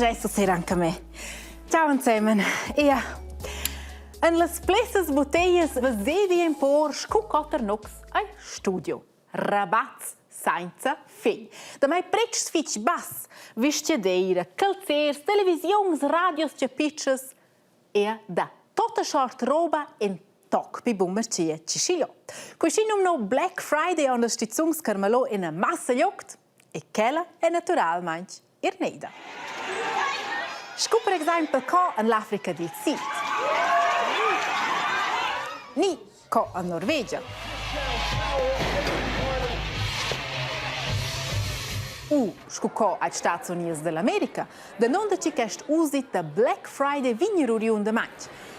piacesse sera anche a me. Ciao insieme. Ia. En las plessas boteias vesevi in por scu cotter nox ai studio. Rabats sainza fin. Da mai pretschs fich bass, vistiedeira, calzers, televisiuns, radios chapitschas e da tota sort roba in toc pi bun mercia ci schiglio. Questi numno Black Friday on las stizuns carmalò ina massa joct e quella è naturalmaing ir neida. Scu per exaimpel co en l'Africa dil Sid. Ni co en Norvegia. U scu co als Stati Unids dell'America, danunder chi quest usit da Black Friday vegn oriundamaing.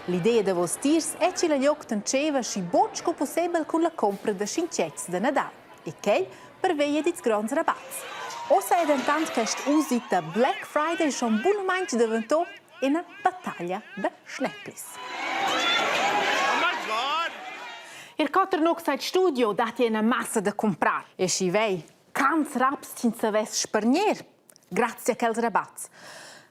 L'idea da vos tiers è chi la glieud tantscheva schi bod sco pussebel cun la compra da schincets da Nadal. E quel perveia dils gronds rabats. Ossa è dentant quest usit da Black Friday schon bunamain daventò ina battaglia da schnepplis. Il Cotternux al studio datti ina massa da cumprar e schi vei, cants raps ch'ins savess spargner grazie a quels rabats.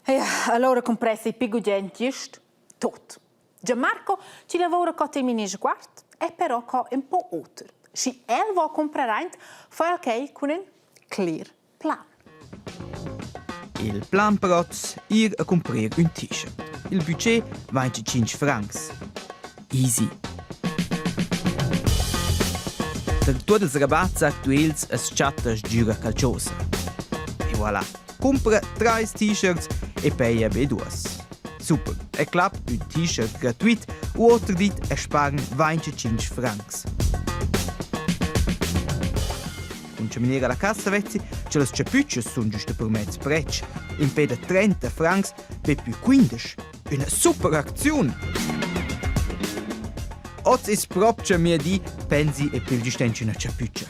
Ja, allora cumpressi pi gugent gist tot. Gianmarco chi lavora co til mini sguard è però co ün po oter. Schi el vo cumprar aint, fa el quai cun ün cler plan. Il plan per oz ir a cumprer ün t-shirt. Il budget 25 francs. Easy. Per tuot ils rabats actuels as chatta sgüra calchosa. E voilà, cumpra trais t-shirts e paja be duos. Super, e clap ün t-shirt gratuit u oter dit e spargn 25 francs. Cun chaminera alla cassa vezzi che las chapütschas sun giusta per mez pretsch, impè da 30 francs be pü 15. Üna super acziun! Oz es propcha mia di, pensi e pigl giust auncha üna chapütscha.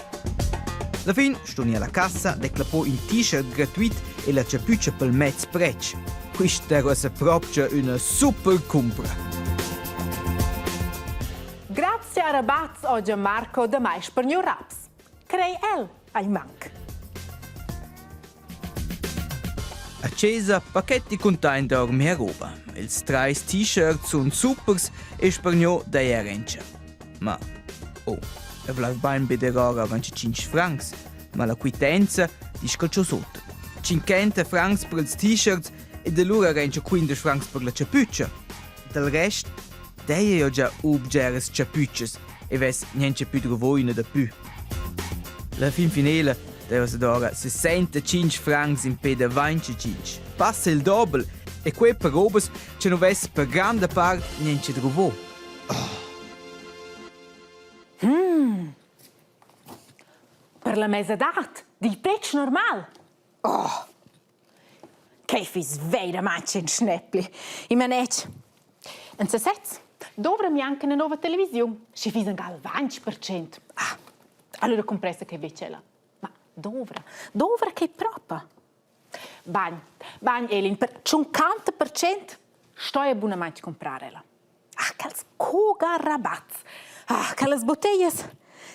La fin stun i alla cassa, declapò ün t-shirt gratuit e la chapütscha pel mez pretsch. Quista era propcha üna super cumpra. Grazie a rabats ho Gianmarco da mai spargnu raps. Crei el ai manc. A chesa pachetti cuntaint our mia roba. Ils trais t-shirts sun supers e spargnò da erentscha. Ma oh, eu vlav bain be der ora avant 5 francs, ma la quitenza disch qualcho sot. 50 francs per ils t-shirts ed allura rendscha 15 francs per la chapütscha. Dal rest deia eu già ubgeras chapütschas e vess niencha pü druvo üna dapü. La fin finela deva sedora 65 francs in pe da 25. Passa il dobel e quei per robas che nu vess per granda part niencha druvo. Oh. Hmm. Per la mesadad dil pretsch normal. Oh. Quei fiss veiramaing ün schnäppli. I manetsch. En sesez dovra gnanca üna nouva televisiun, schi fiss angal 20%. Ah, allura cumpressa che be tschella. Ma dovra, dovra che propa. Bagn, bagn Elin, per 50% stoja bunamaing cumprar ella. Ah, quels coga rabats. Ah, quellas bottiglias,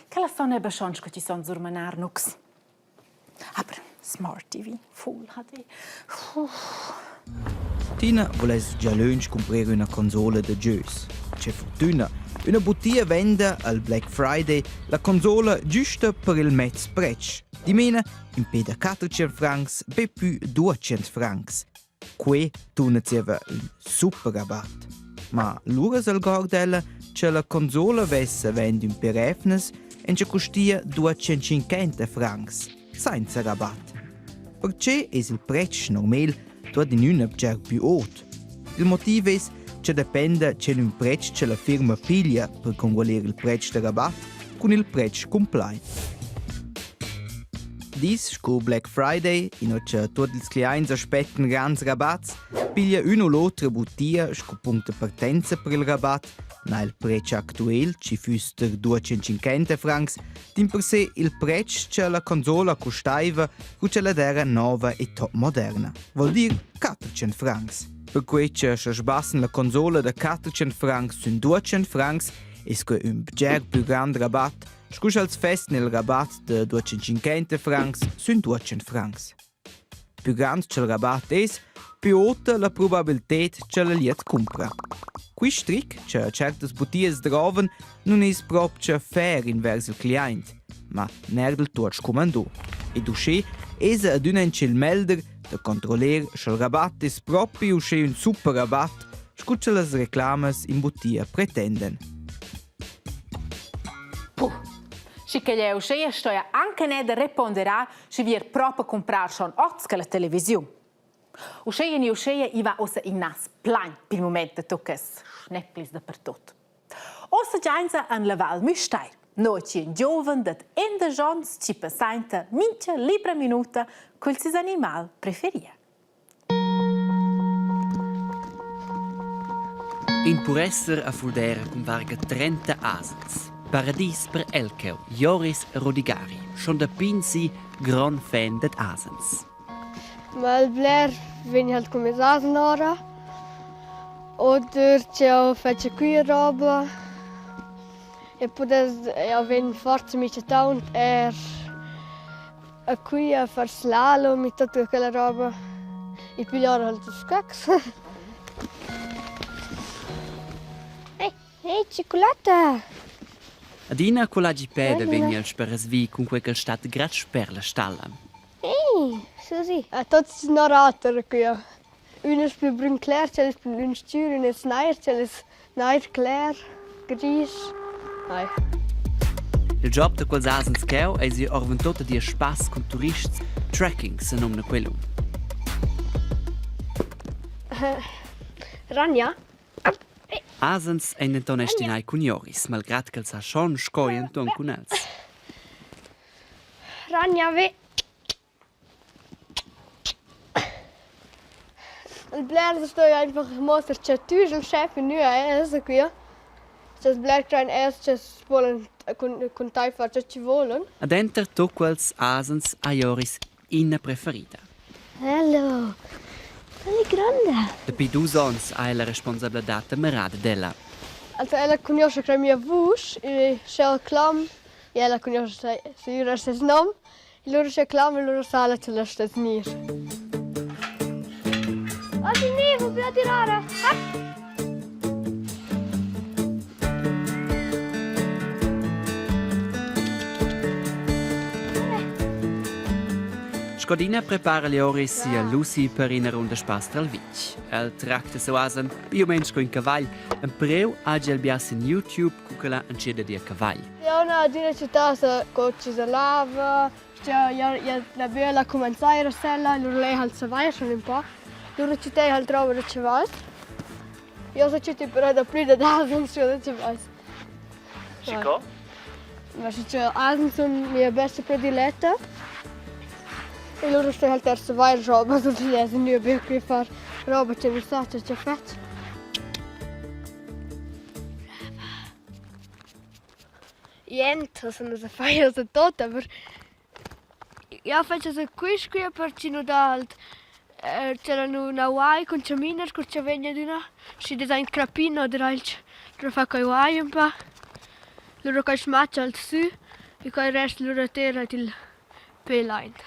quellas son eben schon sco chi son surmanar nux. Aber Smart TV, Full HD. Tina vuless gia lönch cumprer üna consola da giogs. Che fortüna! Üna butia venda al Black Friday la consola giusta per il mez pretsch. Dimena impè da 400 francs be pü 200 francs. Quei tuna zieva ün super rabat. Ma lura s'algorda ella cha la consola vessa vend ün per efnas e cha custia 250 francs, sainza rabat. Perche es il predsch normal tuot in üna bger pü ot? Il motiv es cha dependa che ün predsch cha la firma piglia per congualer il predsch da rabat cun il predsch cumplain. Dis sco Black Friday, inua cha tuot ils cliaints aspettan grands rabats, piglia ün u l'otra butia sco punct da partenza per il rabat, na il predsch actuel chi füss der 250 francs, dimpersè il predsch cha la consola custaiva cu cha la d'eira nova e top moderna, voul dir 400 francs. Perquai cha scha sbassan la consola da 400 francs sün 200 francs es que ün bger plü grand rabat scu scha'ls fessen il rabat da 250 francs sün 200 francs. Pü grand cha'l rabat es, più ota la probabilted cha la glieud cumpra. Quist tric cha tschertas butias drovan nun es propcha fair invers il cliaint, ma neir del tuot scumandò. Ed uschè esa adüna in tschel melder da controller scha'l rabat es propi uschè ün super rabat scu cha las reclamas in butia pretenden. Puh. Schi che è uschea stoja anche ne da reponderar schi vi er propa cumprar schon oz che la televisiun. Uscheia ni uscheia i va ussa in nas plain pil mument da tuccas schneplis dapertut. Ussa giainsa en la Val Müstair. Noi chi ün giuven dad 11 ons chi passainta mincha libra minuta cul seis animal preferia. In puresser a Fuldera cun varga 30 asens. Paradis per el cheu, Joris Rodigari, schon da pign si grond fan dad asens. Ma il bler vegn halt cun mes asen ora. Oder ch'jeu fetscha qui roba e pudess jau vegn forsa michataunt er a qui a far slalom e tutta quella roba e pigliar halt ils cacs. Hey, hey, tschiculatta! Adina cul hagi peda vegn el sperasvi cunquei ch'el stat grad sper la stalla. Hey, Susi! A tots norater qui. Ün es plü brün cler, tschel es plü brün stgür, ün es nair, tschel es nair cler, grisch. Ai. Il job da quels asens cheu eisi oravontut ad ir spass cun turists. Trekking senumna quel um. Ranja? Asens ein denton destinai cun Joris, malgrad ch'els ha schon sco enton cun els. Ranja, ve! Il bler sto einfach muossar cha tü es il schef e nua es quia. Cha'ls bler crain eir cha's volan cun cun tai far cha chi volan. Ed enter tut quels asens ha Joris ina preferida. Hello, quella è granda. Dapi dus onns ha el la responsabladad da mirar dad ella. Also ella cugnuoscha crai mia vusch e sch'el clam e ella cugnuoscha sgür seis nom. Lura sche clama lura sala che la stess gnir. Oggi nevo, per tirare. Scodina prepara Leoris sia Lucy per ina runda spass dal vitg. El tracta seu asen più o meno sco in cavagl. Empreu hagi el bia sin YouTube cu ch'el ha entschiet ad ir a cavagl. Jau n'ha adina chattà sa co chi sa lava, scha jau jau la böla cumenzà ir a sella, lura lei halt savair schon ün po. Lura chattei halt roba da chavals. Jau sa chatti però daplü dad asens che da chavals. Schi co? Ma schi cha asens sun mia besta prediletta. E lura stoi halt er savair roba, so chi es gnü be qui far roba che nu sa che fetsch. Jent sun nus a far da tot, aber jau fetsch asa quist qui per chi nu dà halt c'era üna guai cun chaminer cur cha vegn adüna, schi dess aint crappin oder alch lura fa quai guai ün pa. Lura quai smacha halt sü e quai resta lura ter aint il pel aint.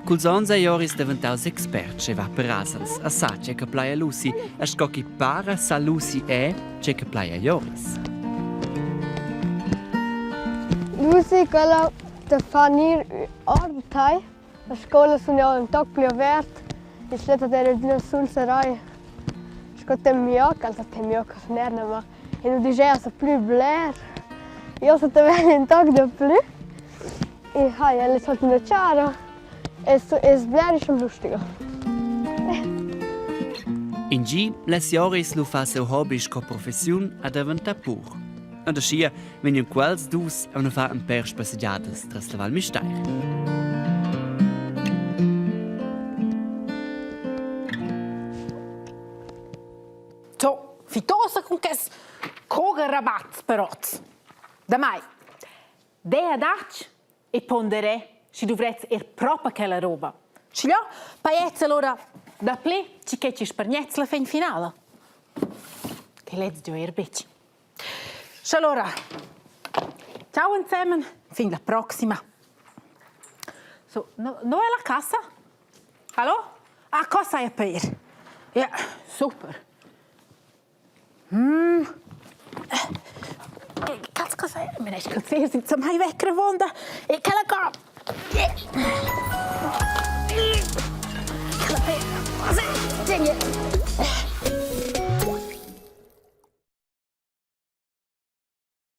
Culs onns ei Joris daventaus expert sche va per asens a sa tgei che plai a Lucy e sco chi para sa Lucy è tgei che plai a Joris. Lucy quella da fa gnir or da tai. A scoula sun jau ün toc plü avert. Il schlet ad era adüna sul serai. Sco temioc, also temioc nerna, ma e nu dischea sa plü bler. Io sun davent ün toc daplü e hai, el es ot üna chara e es bler ischem lustiger. In gi less Joris lu far siu hobi sco professiun a daventar pur. Ed aschia vegnan quels dus aunc a far in pèr spassegiadas tras la Val Müstair. So, fitosa cun quest coga rabat per oz. Damai, dea adatg e ponderè schi dovrez er propa quella roba. Schigliò paiez allora dapli chi che ci spargnez la fin finala. Che lez dio er betg. Sche allora, ciao insemen. Fin la proxima. So, no, no è la cassa? Hallo? Ah, cosa è per? Ja, super. Mm. Cazzo cosa è? Mi esce il sind mai wecker wonda. E che la co.